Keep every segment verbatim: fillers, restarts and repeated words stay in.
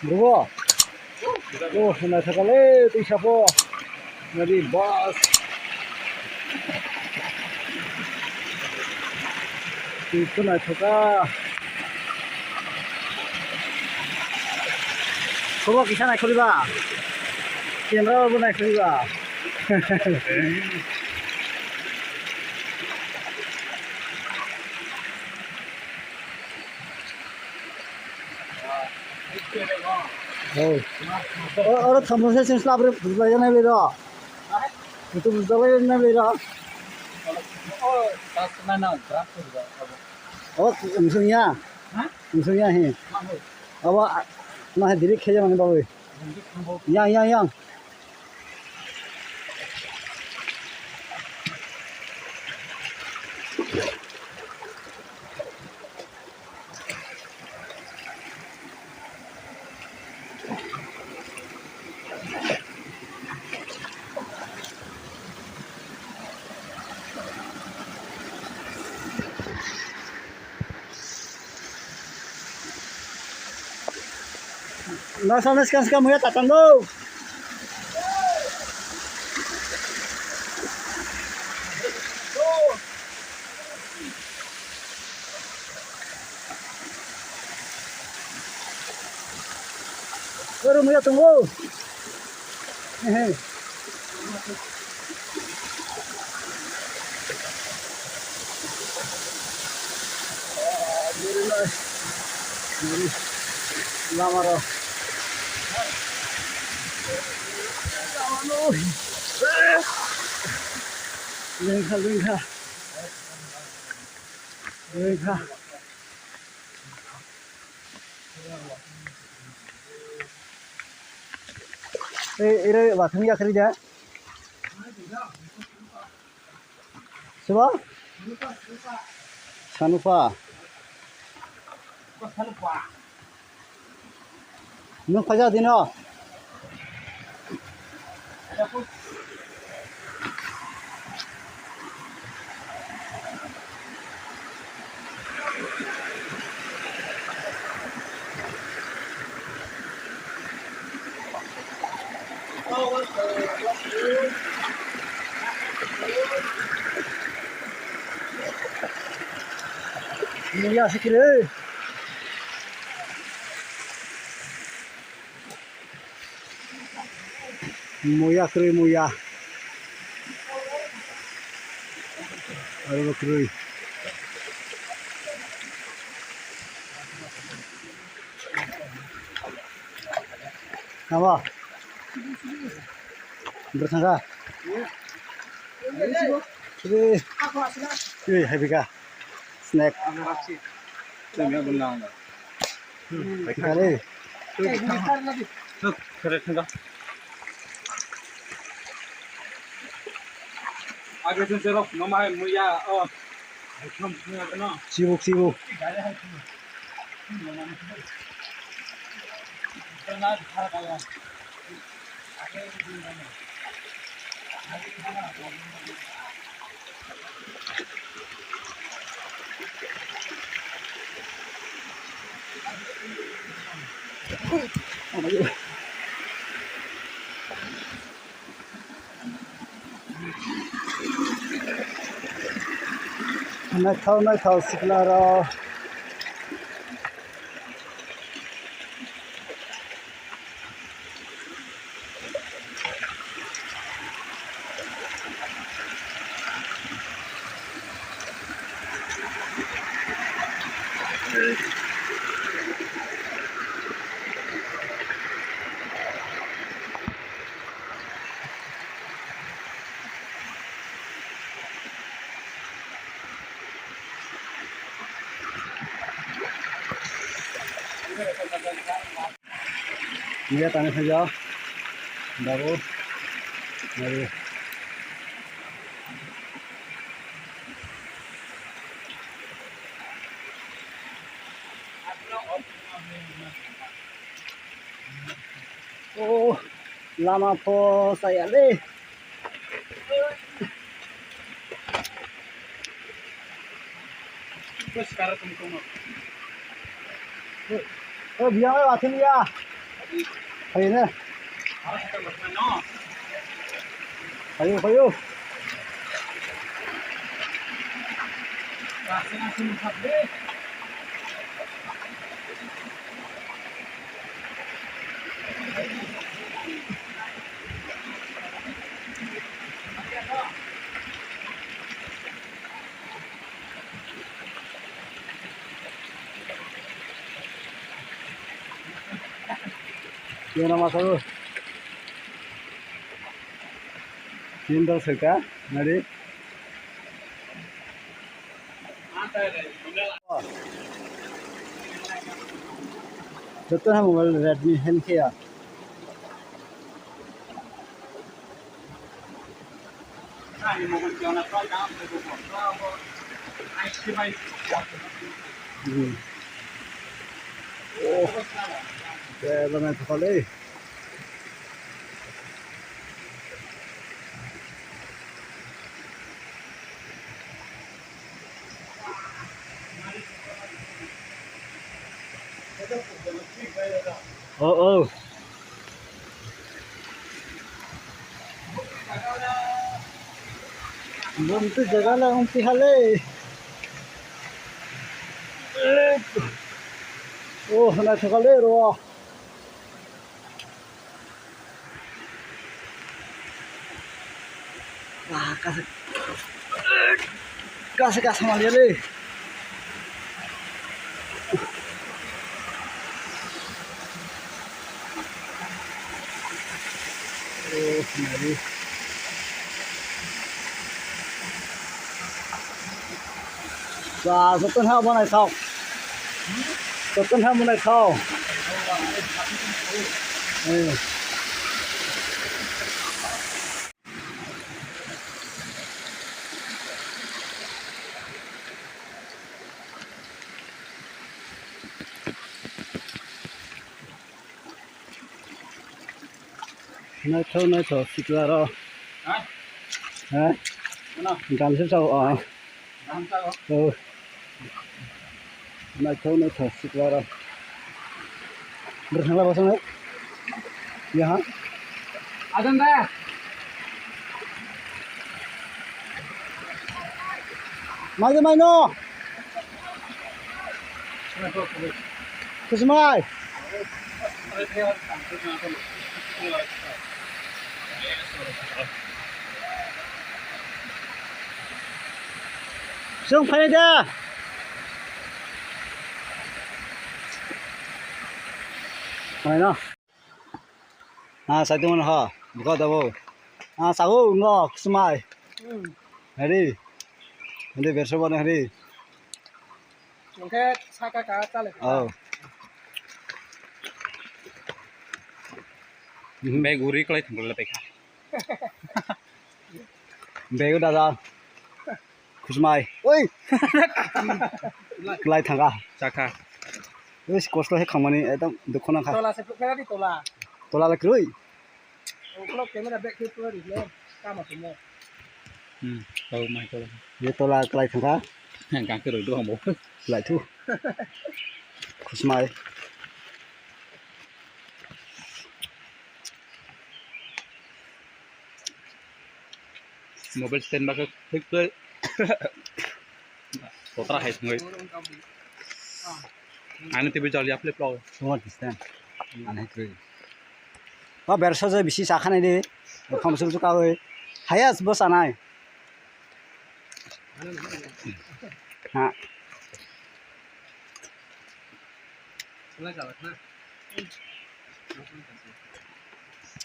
Bro. Oh, naithokle twi sapo. Nadi bus. Twi naithoka. Kobo kisa naikholiba. Camera bo naikholiba. Oi. O, oro thamsa se sla bre bujla ya nai le ro. Itu bujla ya nai le ro. O, nsung ya. Nsung ya he. Abo na diri khe ya mani bawi. Yang, yang, yang. Nasa nas kan skam huya tatando. Oro muya tongo. Ehe. Lama ro. Lengkha, lengkha. Lengkha. Ei, ere, wathang ya kari da. Sibo? Sanupa. Nwng khaja dino. Muya sikire. Muya kwrwi muya. Aro bo kwrwi. Abo. Bwsakha. Kwrwi. Kwrwi hai bika. Snack. Kare. Chibuk, chibuk. Naithok, naithok, sikla rok. Iya, tangwi phaijak. Babu. Babu. Oh, lama pho saya le. O biya oi, wathin ya. Phayo ne. Phayo, phayo. Yana masa o. Tin dal seka, nari. Joto ha mobile Redmi hand khe ya. Hmm. Oh, bebak naithok le. Oh, oh. Bontu jaga la ongpi hale. Oh, naithok le ro. Ah, kasa, kasa, kasa maliya le. Oh, nari. Ba, joto ha bo naithok. Joto ha bo naithok. Eh. Naithok, naithok, sikla rok. Ha? Ha? Ano? Gamsa sao, ah. Gamsa sao? Oh. Naithok, naithok, sikla rok. Bwrwi thangla bosong hai. Ya ha? Adan da. Mai de mai no. Khusmai. Chwng phainai da. Phaino. Ah, sai tongmani ha. Buka dabo. Ah, sago ngo khusmai. Hmm. Hari. Hindi berso bana hari. Oke, saka ka chale. Oh. Bag uri klai thang le paikha. Bego dada. Khusmai. Oi. Klai thanga. Chakha. Oi, kosto he khangmani ekdom dukho nangkha. Tola se phukha di tola. Tola le kroi. Ukolog camera back ke pura di le. Kama tumo. Hmm. Oh my God. Ye tola klai thanga. Gangke roi do hambo. Klai thu. Khusmai. Mobile stand bakhe thik twi. Kotra hai thangwi. Ani T V jali aple plo. Phone stand. Ani hai twi. Ba bersa je bisi sakhanai de. Kham sum suka oi. Hayas bo sanai. Ha.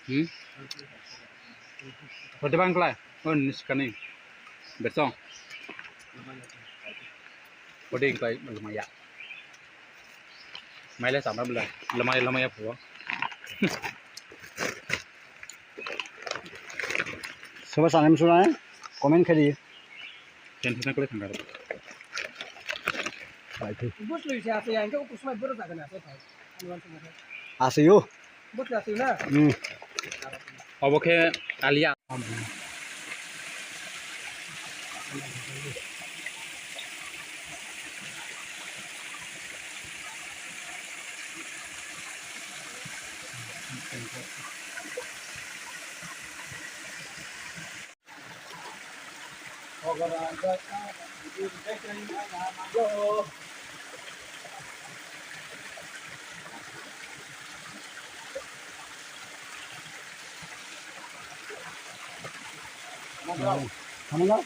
Hmm? Roti bang klai. Oh, niskani. Bersong. Roti klai, belum ya. Maile sama belai. Lemai, lemai ya, bro. Soba sana musuh, eh? Komen kadi. Tension na kali tangkar. Bus lui se ase yang ke ukus mai boro jaga na ase thai. Anu anu ase. Ase yo. Bus lui ase na. Hmm. Obo khe alia. Hamano.